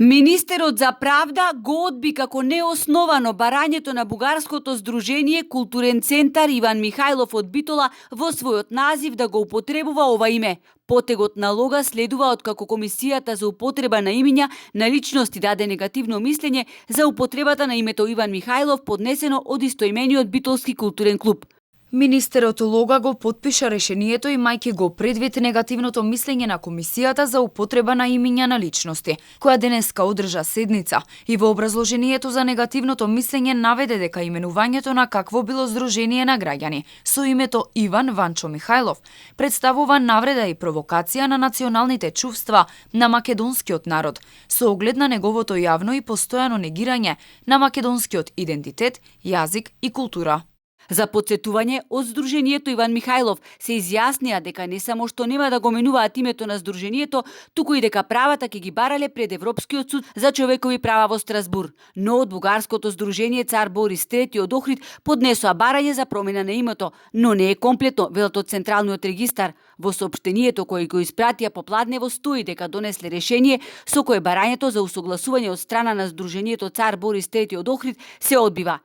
Министерот за правда го одби како неосновано барањето на бугарското здружение Културен центар Иван Михајлов од Битола во својот назив да го употребува ова име. Потегот на лога следува откако Комисијата за употреба на имиња на личности даде негативно мислење за употребата на името Иван Михајлов поднесено од истоимениот битолски културен клуб. Министерот Лога го потпиша решението имајќи го предвид негативното мислење на Комисијата за употреба на имиња на личности, која денеска одржа седница и во образложението за негативното мислење наведе дека именувањето на какво било здружение на граѓани со името Иван Ванчо Михајлов представува навреда и провокација на националните чувства на македонскиот народ, со оглед на неговото јавно и постојано негирање на македонскиот идентитет, јазик и култура. За подсетување, од Здруженијето Иван Михајлов се изјаснија дека не само што нема да го менуваат името на Здруженијето, туку и дека правата ќе ги барале пред Европскиот суд за човекови права во Страсбур. Но од бугарското здружение Цар Борис III од Охрид поднесоа барање за промена на името, но не е комплетно, велат од Централниот регистар. Во соопштението кој го испратија попладнево стои дека донесле решение со кое барањето за усогласување од страна на Здруженијето Цар Борис III од Охрид се одбива.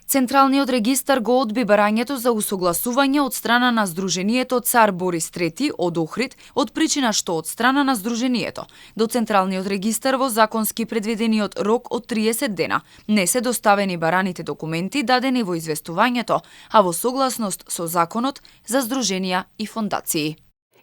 Централниот регистар го одби барањето за усогласување од страна на Здруженијето Цар Борис III од Охрид, од причина што од страна на Здруженијето до Централниот регистар во законски предвидениот рок од 30 дена не се доставени бараните документи дадени во известувањето, а во согласност со законот за здруженија и фондации.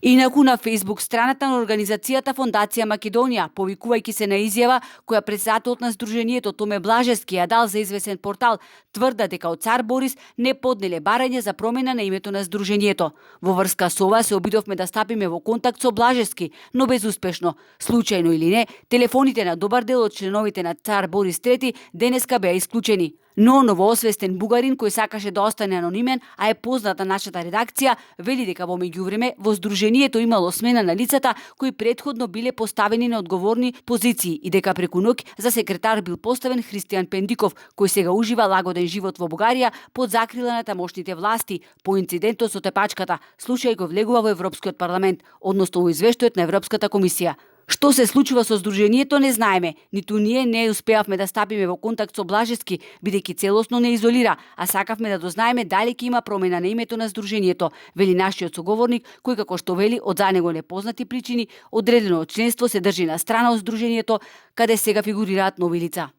Инаку на Facebook страната на организацијата Фондација Македонија, повикувајќи се на изјава која председателот на Здруженијето Томе Блажевски ја дал за известен портал, тврда дека од Цар Борис не поднеле барање за промена на името на Здруженијето. Во врска со ова се обидовме да стапиме во контакт со Блажевски, но безуспешно. Случајно или не, телефоните на добар дел од членовите на Цар Борис III денеска беа исклучени. Но новоосвестен бугарин кој сакаше да остане анонимен, а е познат на нашата редакција, вели дека во меѓувреме во Здруженијето имало смена на лицата кои претходно биле поставени на одговорни позиции и дека преку ноќ за секретар бил поставен Христијан Пендиков, кој сега ужива лагоден живот во Бугарија под закрила на тамошните власти по инцидентот со тепачката, случај кој влегува во Европскиот парламент, односно во извештајот на Европската комисија. Што се случува со Здруженијето не знаеме, ниту ние не успеавме да стапиме во контакт со Блажевски, бидејќи целосно не изолира, а сакавме да дознаеме дали ќе има промена на името на Здруженијето, вели нашиот соговорник, кој како што вели од за него непознати причини, одредено од членство се држи на страна од Здруженијето, каде сега фигурираат нови лица.